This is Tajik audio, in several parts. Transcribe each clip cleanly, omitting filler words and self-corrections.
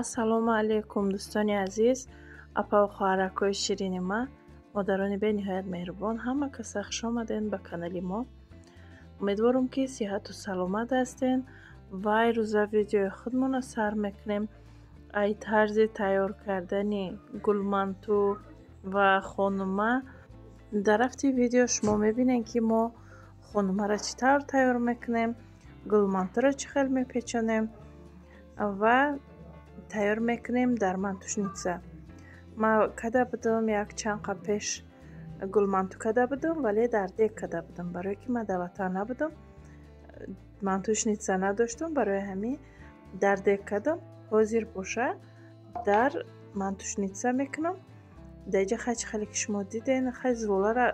Ассалому алайкум, дӯстони азиз, апаву хоҳаракҳои ширини ман, модарони бениҳоят меҳрубон, ҳама каса хуш омадед ба канали мо. Умедворам, ки сиҳату саломат ҳастен. Ва ирӯза видеои худмонро сар мекунем ай тарзи тайёр кардани гулманту ва хонума. Дар рафти видео шумо мебинед, ки мо хонумаро чӣ тавр тайёр мекунем, гулмантуро чӣ хел мепечонем ва тайёр мекунем дар мантушница. Ман када будам, як чанд қабл пеш гулманту када будам, вале дар дег када будам, барое ки ман дар ватан набудам, мантушница надоштам, барои ҳамин дар дег кардам. Ҳозир боша, дар мантушница мекунам. Дар инҷа хай, чӣ хеле ки шумо диден, хай, зуволаро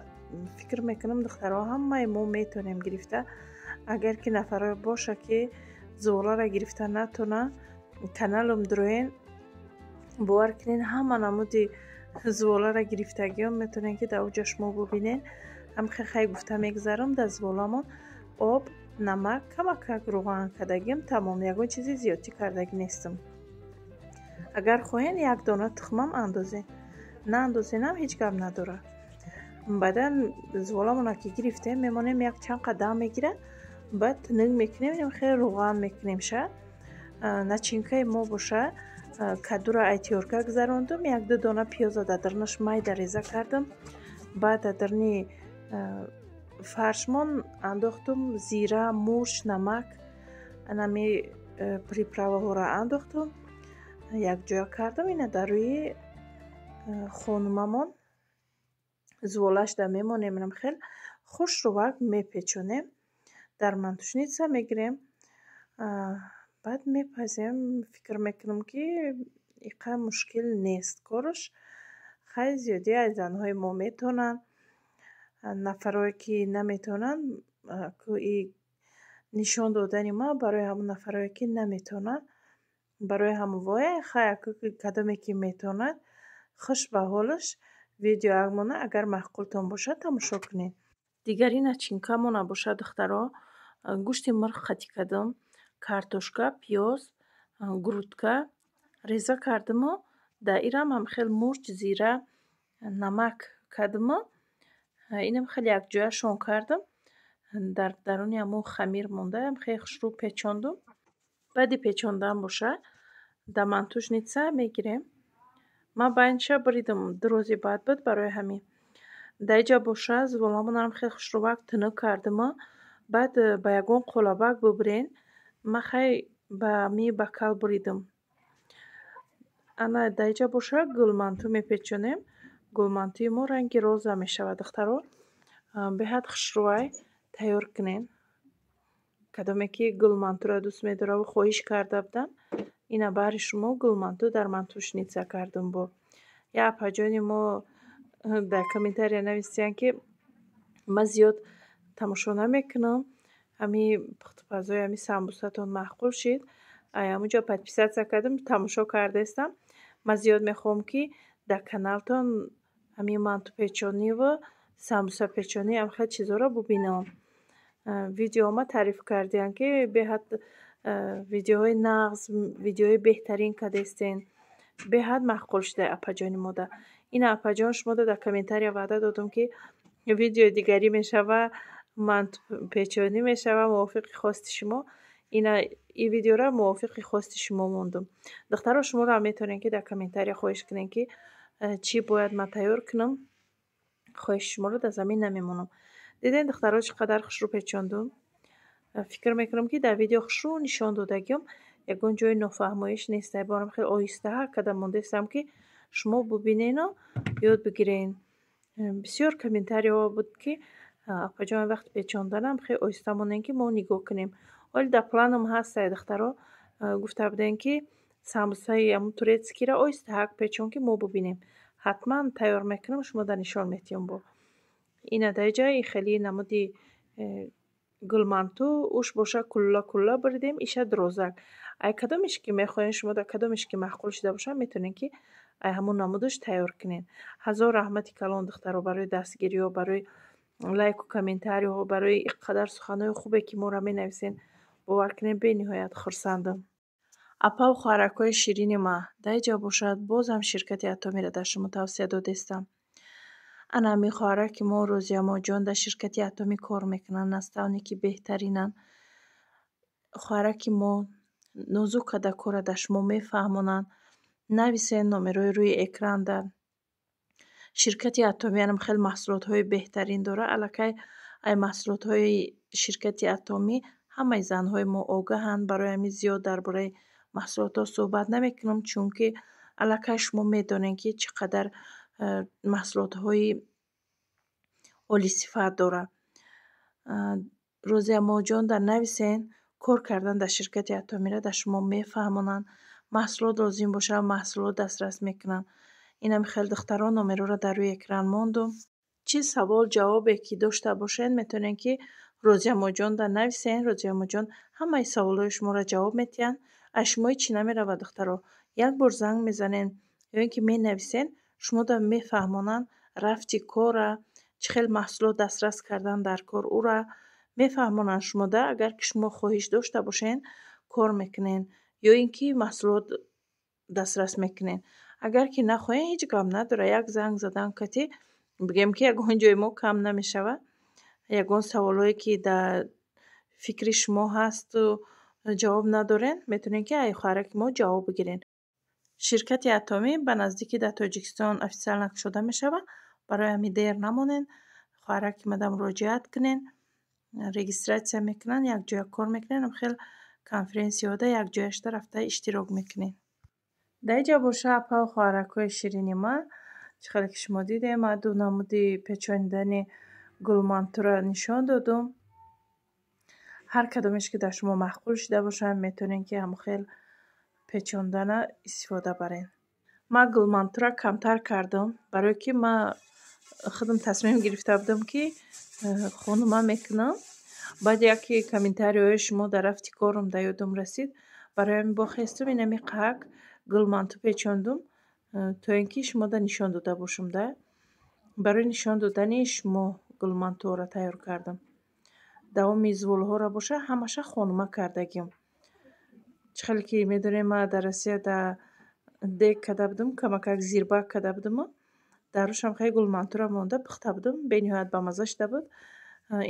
фикр мекунам, духтарҳо, ҳамаи мо метавонем гирифта. Агар ки нафарое боша, ки зуволаро гирифта натонад, каналам дуроен, бовар кунед, ҳама намуди зуволаро гирифтагиён метавонед, ки дар оҷа шумо бубинед. Ҳамхел, хай, гуфта мегузарам: дар зуволамон об, намак, камакак рӯған кардагим, тамом, ягон чизи зиёдтӣ кардагӣ нестам. Агар хоҳед, як дона тухмам андозед, наандозенам, ҳеҷ гап надорад. Баъдан зуволамонро ки гирифтем, мемонем, як чанд қадам мегирад, баъд тунук мекунем, хеле рӯған мекунем ша. Начинкаи мо боша, кадуро ай тёрка гузарондум, як-ду дона пиёза дар дарунаш майда реза кардам, баъд дар даруни фаршмон андохтум зира, мурч, намак, анами приправаҳоро андохтум, якҷоя кардам. Ина дар рӯи хонумамон зуволашда мемонем, инам хел хушрӯвак мепечонем, дар мантушница мегирем, баъд мепазем. Фикр мекунам, ки иқа мушкил нест кораш. Хай, зиёдӣ аз занҳои мо метавонанд. Нафарое ки наметавонанд, и нишон додани ман барои ҳамон нафарое ки наметавонанд, барои ҳамон вое. Хай, кадоме ки метавонад, хуш ба ҳолаш. Видеоамона агар маъқултон бошад, тамошо кунед. Дигари начинкамона бошад, духтаро, гӯшти мурғ қатӣ кардам, картошка, пиёз, грудка реза кардаму дар ирам ҳамхел мурч, зира, намак кардаму инам хеле якҷояшон кардам. Дар даруни ҳамон хамир монда, хеле хушрӯ печондум. Баъди печондан боша, дар мантушница мегирем. Ман байнша буридам, 2 рӯзи баъд буд, барои ҳамин. Дар инҷа боша, зуволамонам хеле хушрӯвак тунук кардаму баъд ба ягон қолабак бубурен. Ман, хай, ба ми бокал буридам. Ана дар инҷа боша, гулманту мепечонем. Гулмантуи мо ранги роза мешавад, духтаро, беҳад хушрӯвай. Тайёр кунед. Кадоме ки гулмантуро дӯст медораву хоҳиш карда буданд, ина баҳри шумо гулманту дар мантушница кардум. Бо як апаҷони мо дар комментария нависиянд, ки ман зиёд тамошо намекунам, ҳамин пухтупазҳои ҳамин самбусатон маъқул шид, ҳамунҷо подписаться кардам, тамошо кардаистам. Ман зиёд мехоҳам, ки дар каналтон ҳамин мантупечониву самбусапечонӣ, ҳамхел чизҳоро бубинам. Видеома таъриф кардиянд, ки беҳад видеоҳои нағз, видеоҳои беҳтарин кардастен, беҳад маъқул шуда апаҷони мода. Ина, апаҷон, шумода дар комментария ваъда додам, ки видеои дигарӣ мешава, мантупечонӣ мешава мувофиқи хости шумо. Ина и видеоро мувофиқи хости шумо мондум. Духтаро, шуморо ҳам метавонед, ки дар комментария хоҳиш кунед, ки чӣ бояд ман тайёр кунам. Хоҳиши шуморо дар замин намемонам. Дидем, духтаро, чӣ қадар хушрӯ печондум. Фикр мекунам, ки дар видео хушрӯ нишон додагиём, ягон ҷои нофаҳмоиш нест. Борам хеле оҳиста када мондаистам, ки шумо бубинену ёд бигирен. Бисёр комментарияҳо буд, ки апаҷон, вақти печонданам хеле оҳиста монем, ки мо нигоҳ кунем. Ҳоли дар планам ҳастае, духтаро, гуфта будем, ки самбусаи ҳамун турецкийро оҳистаак печон, ки мо бубинем. Ҳатман тайёр мекунам, шумо дар нишон метиҳам. Бо ина дар инҷа и хеле намуди гулманту уш боша, кулла кулла буридем, иша дурозак. Ай кадомеш ки мехоҳед шумо, дар кадомеш ки маъқул шуда бошад, метавонед, ки ай ҳамун намудаш тайёр кунед. Ҳазор раҳмати калон, духтаро, барои дастгириҳо, барои лайку комментариҳо, барои ин қадар суханҳои хубе, ки моро менависед. Бовар кунед, бениҳоят хурсандам. Апаву хоҳаракҳои ширини ма, дар ин ҷо бошад, бозам ширкати Атомиро дар шумо тавсия додестам. Ана ҳамин хоҳараки мо, Розиямоҷон, дар ширкати Атомӣ кор мекунанд, наставники беҳтаринанд. Хоҳараки мо нозук карда корра дар шумо мефаҳмонанд. Нависен номерҳои рӯи экранда. Ширкати Атомӣ анам хеле маҳсулотҳои беҳтарин дорад. Аллакай ай маҳсулотҳои ширкати Атомӣ ҳамаи занҳои мо огаҳанд. Барои ҳамин зиёд дар бораи маҳсулотҳо суҳбат намекунам, чунки аллакай шумо медонед, ки чӣ қадар маҳсулотҳои олисифат дорад. Розиямоҷон дар нависен, кор кардан дар ширкати Атомиро дар шумо мефаҳмонанд. Маҳсулот лозим бошад, маҳсулот дастрас мекунанд. Инам хеле, духтарон, номерҳоро дар рӯи экран мондум. Чӣ савол ҷавобе ки дошта бошед, метавонед, ки Розиямоҷонда нависен. Розиямоҷон ҳамаи саволҳои шуморо ҷавоб медиҳанд. Аз шумо ҳеҷ чӣ намеравад, духтаро. Як бор занг мезанед ё ин ки менависен, шумода мефаҳмонанд рафти корра, чӣ хел маҳсулот дастрас кардан дар кор, ура мефаҳмонанд шумода. Агар ки шумо хоҳиш дошта бошед, кор мекунед ё ин ки маҳсулот дастрас мекунед. Агар ки нахоҳед, ҳеҷ гап надорад. Як занг задан кати бигӯем, ки ягон ҷои мо кам намешавад. Ягон саволҳое ки дар фикри шумо ҳасту ҷавоб надоред, метавонед, ки ай хоҳараки мо ҷавоб бигиред. Ширкати Атомӣ ба наздикӣ дар Тоҷикистон официально кушода мешавад. Барои ҳамин дер намонед, хоҳараки мада муроҷиат кунед, регистрация мекунанд, якҷоя кор мекунед, хел конференсияҳода якҷояшта рафта иштирок мекунед. Дар ин ҷо боша, апаву хоҳаракҳои ширини ман, чӣ хеле ки шумо дидем, ман ду намуди печонидани гулмантуро нишон додум. Ҳар кадомеш ки дар шумо маъқул шуда бошад, метавонед, ки ҳамон хел печондана истифода баред. Ман гулмантура камтар кардам, барое ки ман худам тасмим гирифта будам, ки хонума мекунам. Баъд яке комментарийҳои шумо дар рафти корам дар ёдам расид. Барои ҳамин бохестум, инами қак гулманту печондум, то ин ки шумода нишон дода бошам да. Барои нишон додани шумо гулмантуҳоро тайёр кардам. Давоми зволҳоро боша, ҳамаша хонума кардагим. Чӣ хеле ки медонем, ман дар Россия дар дег карда будам, камакак зирбак карда будаму дар рӯшам хеле гулмантура монда пухта будам, бениҳоят бамазза шуда буд.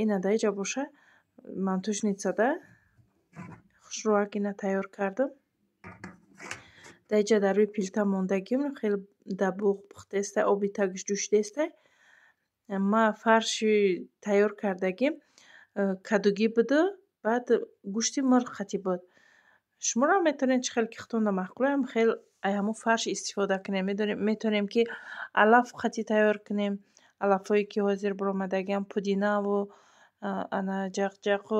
Ина дар инҷа боша, мантушницада хушрӯак ина тайёр кардам. Дар инҷа дар рӯи плита мондагим, хеле дар буғ пухтаеста, оби тагиш ҷӯшидаеста. Ман фарши тайёр кардагим кадугӣ буду, баъд гӯшти мурғ қатӣ буд. Шуморо метавонед, чӣ хеле ки худтонда маъқул, хел ай ҳамон фарш истифода кунем. Метавонем, ки алаф қатӣ тайёр кунем. Алафҳое ки ҳозир баромадагиам, пудинаву ана ҷақҷақу,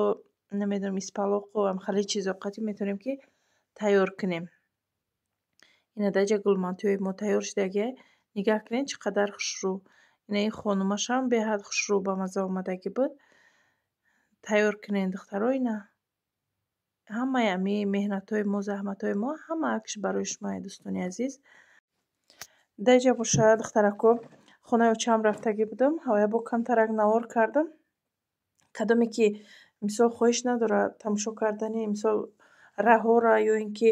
намедонам, испалоқу хеле чизо қатӣ метавонем, ки тайёр кунем. Ина дар инҷа гулмантуҳои мо тайёр шудагиай. Нигаҳ кунед, чӣ қадар хушрӯ. Ина ин хонумашам беҳад хушрӯ, бамазза омадагӣ буд. Тайёр кунед, духтаро, ина. Ҳамаи ҳамин меҳнатҳои мо, заҳматҳои мо ҳамааш барои шумояд, дӯстони азиз. Дар инҷа боша, духтарако, хонаи очаам рафтагӣ будам, ҳавая бо камтарак навор кардам. Кадоме ки мисол хоҳиш надорад тамошо кардани мисол раҳора ё ин ки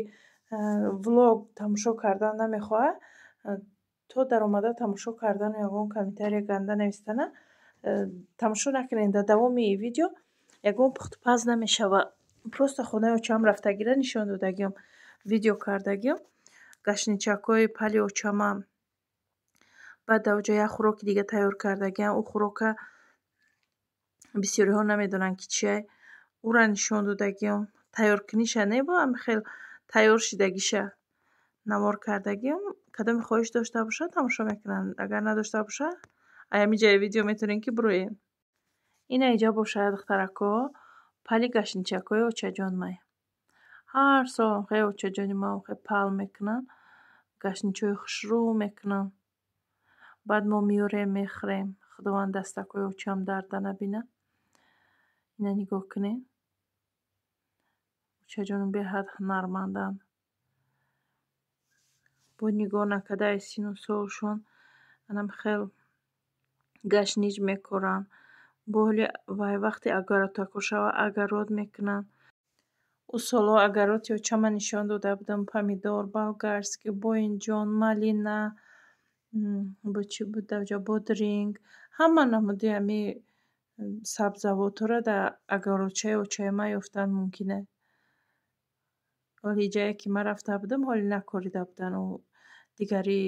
влог тамошо кардан намехоҳад, то даромада тамошо кардану ягон комментария ганда навистана тамошо накунед. Дар давоми видео ягон пухтупаз намешавад. Просто хонаи очаам рафтагиро нишон додагиам, видео кардагиам. Гашничакҳои пали очама. Баъд дар оҷа як хӯроки дига тайёр кардагиам. Ӯ хӯрока бисёриҳо намедонанд, ки чиай. Ӯра нишон додагиам. Тайёркуниша не, бо ҳамин хел тайёр шидагиша навор кардагиам. Кадоме хоҳиш дошта бошад, тамошо мекунанд. Агар надошта бошад, ай ҳамин ҷои видео метавонед, ки бироед. Ина инҷа бошад, духтарако, пали гашничакҳои очаҷонмай. Ҳар сол хеле очаҷони ман хеле пал мекунанд, гашничҳои хушрӯ мекунанд. Баъд мо меорем, мехӯрем. Худованд дастакҳои очам дарда набинад. Ина нигоҳ кунед. Очаҷонам беҳад ҳунарманданд. Бо нигоҳ накардаи сину солшон анам хел гашнич мекоранд. Бо ҳоли вай вақте огородакҳо шава, огород мекунанд. Ӯ солҳо огороди очама нишон дода будам: помидор, болгарский, боинҷон, малина, бо чӣ буд даҷа, бодринг, ҳама намуди ҳами сабзавотҳоро дар огородчаи очаи ман ёфтан мумкин аст. Ҳоли ҷае ки ман рафта будам, ҳоле накорида буданд ӯ дигари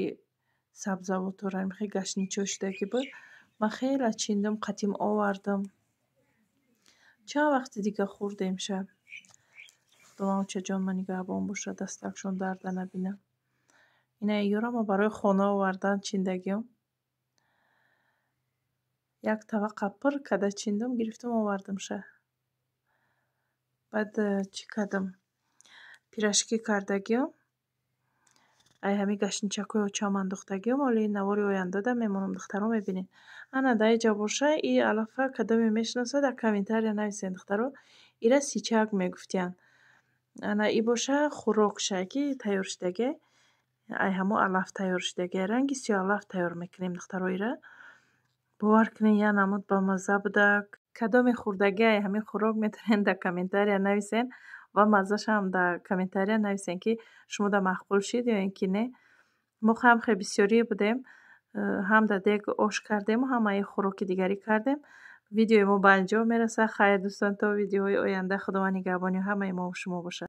сабзавотҳоро, хеле гашничо шудагӣ буд. Ман хеле чиндам, қатим овардам. Чанд вақти дига хӯрдемша. Худованд очаҷон ман нигаҳбон бошад, дастакшон дарда набинад. Ина ёро ма барои хона овардан чиндагиём. Як табақа пур карда чиндам, гирифтам, овардамша. Баъд чӣ кардам? Пирожки кардагиём. Ай ҳами гашничакҳои очам андохтагиём. Ҳоли навори ояндада мемонам, духтаро, мебинед. Ана дар инҷа боша и алафа кадоме мешиносад, дар комментария нависед, духтаро. Ира сичак мегуфтиянд. Ана и боша хӯрокша, ки тайёр шудагиай. Ай ҳамо алаф тайёр шудагиай. Ранги сиёҳалаф тайёр мекунем, духтаро, ира. Бовар кунед, як намуд бамазза будак. Кадоме хӯрдагиай ҳамин хӯрок, метавонед дар комментария нависен ва маззашам дар комментария нависен, ки шумода маъқул шид ё ин ки не. Мо ҳам хеле бисёрӣ будем, ҳам дар дег ош кардему, ҳам ай хӯроки дигарӣ кардем. Видеои мо ба анҷом мерасад. Хайр, дӯстон, то видеоҳои оянда Худованд нигаҳбони ҳамаи мову шумо бошад.